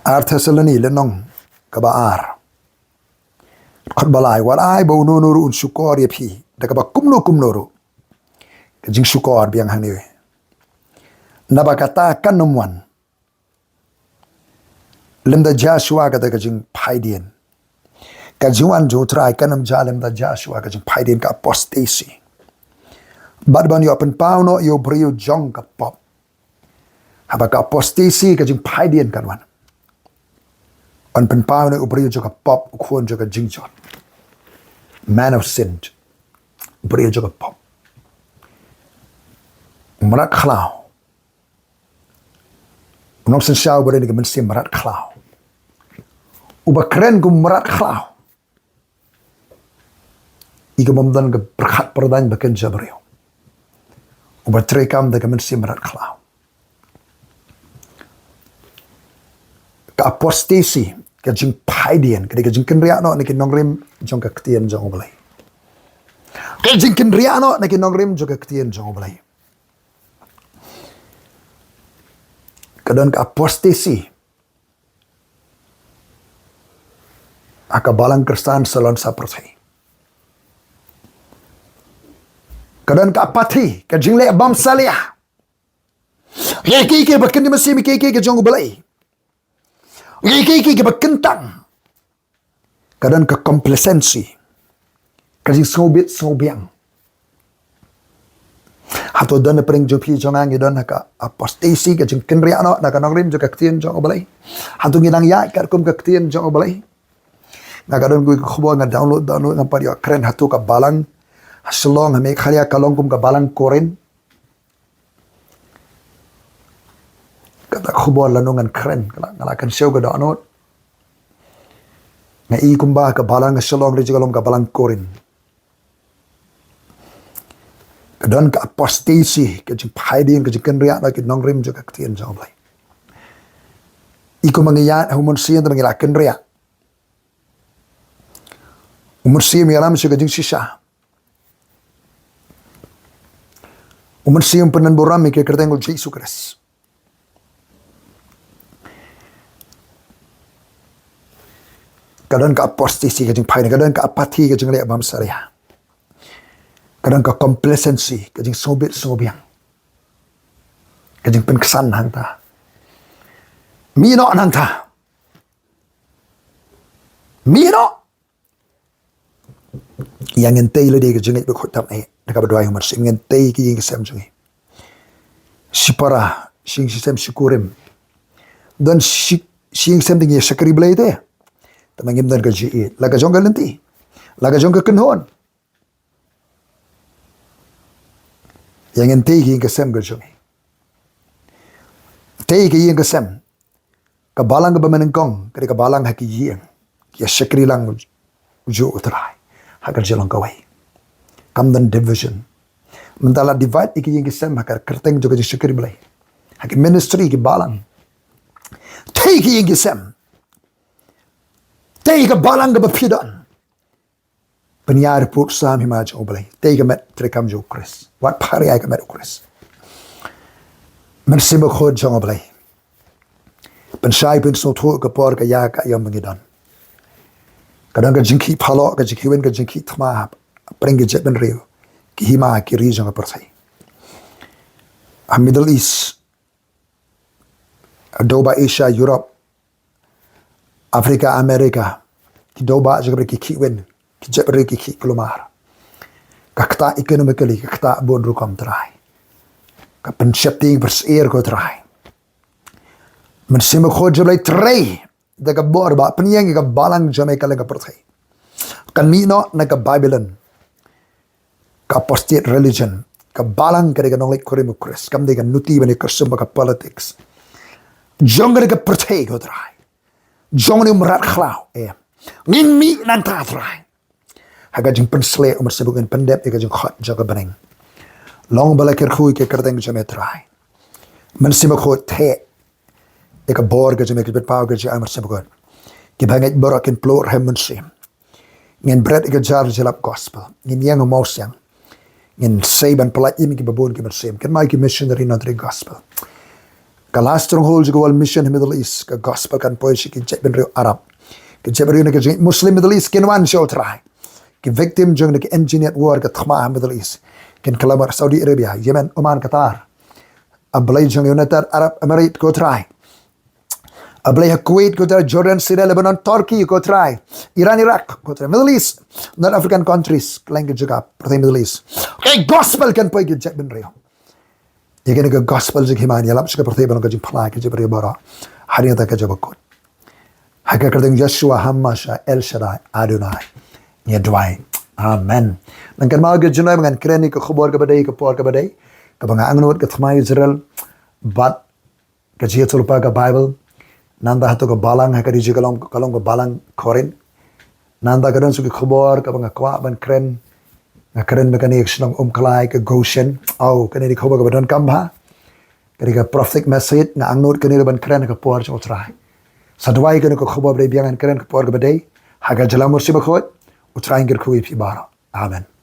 Ar Thessaloni lynnong kaba ar. Dkhot ba lai, wat ai ba uno uno ruh un shukor ïa phi da kaba kumno kumno ruh. Ka jingshukor biang hangne. Naba kata kan ym wan lymda jia shuwa kata ka jingphaidien. Ka jingwan jong u Trai kan ym jia lymda jia shuwa ka jingphaidien, ka apostasy. Bad ban ïoh pynpaw noh ïa u briew jong ka pop. Haba ka apostasy, ka jingphaidien kan wan, yn pynpaw noh ïa u briew jong ka pop, u khun jong ka jingjot. Man of sin. Briew jong ka pop. Mrad khlaw. Nong sien shaw briew ka mynsiem mrad khlaw. Uba kren kum mrad khlaw. I ka bym don ka pyrkhat pyrdaiñ ba kynja briew. Uba treikam da ka mynsiem mrad khlaw. Ka apostasy, ka jingphaidien, ka dei ka jingkynriah noh na ki nongrim jong ka ktien jong U Blei. Ka jingkynriah noh na ki nongrim jong ka ktien jong U Blei. Ka don ka apostasy. Ha ka balang Khristan sa lon sa pyrthei. Ka don ka apathy, ka jingleh bamsalia. Ïa kiei kiei ba kynja mynsiem, ïa kiei kiei ka jong U Blei. Ïa kiei kiei ba kyntang. Ka don ka complacency. Ka jingsngewbit sngewbiang. Hato don na pdeng jong phi jong nga ngi don ha ka apostasy, ka jingkynriah noh na ka nongrim jong ka ktien jong U Blei? Hato ngi nang ïaid katkum ka ktien jong U Blei? Nga ka don kawei ka khubor nga download, download, nga pat ïoh kren, hato ka balang ha Shillong, ha Meghalaya, ka long kum ka balang Korinth? Kata ka khubor lano ngan kren, nga la, nga la kynshew ka dohnud. Nga i kumba ka balang ha Shillong ri jong ka long ka balang Korinth. Ka don ka apostasy, ka jingphaidien, ka jingkynriah na ki nongrim jong ka ktien jong U Blei. I kumba ngi ïaid ha u Mynsiem te ba ngi la kynriah. U Mynsiem ïalam sha ka jingshisha. U Mynsiem pynburom ïa ka kyrteng U Jisu Khrist. Ka don ka apostasy, ka jingphaidien, ka don ka apathy, ka jingleh bamsalia. Ka don ka complacency, ka jingsngewbit sngewbiang. Ka jingpynksan hangta. Mih noh nangta. Mih noh. Ïa ngin tei lade ka jingngeit bakhuid tam eh. Da kaba duwai u Mynsiem ngin tei ki ïing ki sem jong ngi. Shipara, shi ïing shi sem shi kurim. Don shi, shi ïing sem te ngi ïa shakri Blei te. Te ma ngim don ka jingïeit. La ka jong ka lynti. La ka jong ka kynhun. Ïa ngin tei ki ïing ki sem ka jong ngi. Tei ki ïing ki sem. Ka balang kaba mynnyngkong, ka dei ka balang ha ki ïing. Ki ïa shakri lang u, ujuh u Trai. Ha ka jinglong kawei. Kam don division. Mynta la divide ïa ki ïing ki sem ha ka kyrteng jong ka jingshakri Blei. Ha ki ministry ki balang. Tei ki ïing ki sem. Tei ka balang kaba phi don. Pynïar put sam hima jong U Blei. Tei ka met treikam jong U Khrist. Wat phar ïa ka met U Khrist. Mynsiem Bakhuid jong U Blei. Pynshai pynsngewthuh ka por ka ïa ka ïam ba ngi don. Ka don ka jingkhih phalok, ka jingkhih win, ka jingkhih thma. Pyrshah ki jaitbynriew. Ki hima ki ri jong ka pyrthei. Ha Middle East. Dewbah Asia, Europe, Africa, America, ki dewbah jong ka ki khih win, ki jaitbynriew ki khih kulmar. Ka ktah economically, ka ktah bun rukom Trai. Ka pynsheptieng pyrshah ko Trai. Mynsiem Bakhuid jong U Blei trei, da ka bor ba pynïeng ka balang jong me ka lyngkar pyrthei. Kan mih noh na ka Babylon. Ka apostate religion. Ka balang ka dei ka nongleit kurim u Khrist. Kam dei ka nuti bad ka ksum bad ka politics. Jong ka dei ka pyrthei ko Trai. Jong ka dei u mrad khlaw. Eh. Ngin mih nangta Trai. Ha ka jingpynshlur u Mynsiem Bakhuid pyndep ïa ka jingkhot jong ka bneng. Long ba la kyrkhu ïa ka kyrteng jong me Trai. Mynsiem Bakhuid theh. Ïa ka bor ka jong me ka jingpynpaw ka jong u Mynsiem Bakhuid. Ki bangeit baroh kin pynlut ha u Mynsiem. Ngin bret ïa ka jar jyllop gospel. Ngin ïeng ha u mawsiang. Ngin sei ban pyllait ïa ki babun ki mynsiem. Kin mai ki missionary nongtrei gospel. Ka last stronghold jong ka world mission ha Middle East. Ka gospel kan poi sha ki jaitbynriew Arab. Ki jaitbynriew na ka jingngeit Muslim Middle East kin wan sha u Trai. Ki victim jong ka engineered war ka thma ha Middle East. Kin kylla mar Saudi Arabia, Yemen, Oman, Qatar. A Blei jong United Arab Emirates ko Trai. A Blei ha Kuwait ko Trai, Jordan, Syria, Lebanon, Turkey ko Trai. Iran, Iraq ko Trai. Middle East, North African countries, kylleng ki jaka pyrthei Middle East. Ka gospel kan poi ki jaitbynriew. Ïa kane ka gospel jong ka hima ïalap sha ka pyrthei ban long ka jingphla ïa ki jaitbynriew baroh. Hadien kata ka jingbakhot. Ha ka kyrteng Yeshua HaMashiach El Shaddai Adonai. Ngi duwai. Amen. Ngan kynmaw ka jingkren, ngan kren ïa ka khubor kaba dei, ka por kaba dei, kaba nga angnud ka thma Israel bad ka jingïathuhlypa ka Bible. Nangta hato ka balang ha ka ri Jiw ka long, ka long ka balang Korinth. Nangta ka don sa ki khubor kaba nga kwah ban kren. Nga kren ba kane ka shnong Umkhlai, ka Goshen. Aw, kane ka dei khubor kaba donkam bha. Ka dei ka prophetic message, nga angnud kane ruh ban kren ha ka por jong U Trai. Sa duwai kane ka khubor ba dei biang, ngan kren ha ka por kaba dei. Ha ka jinglam U Mynsiem Bakhuid, U Trai un kyrkhu ïa phi baroh. Amen.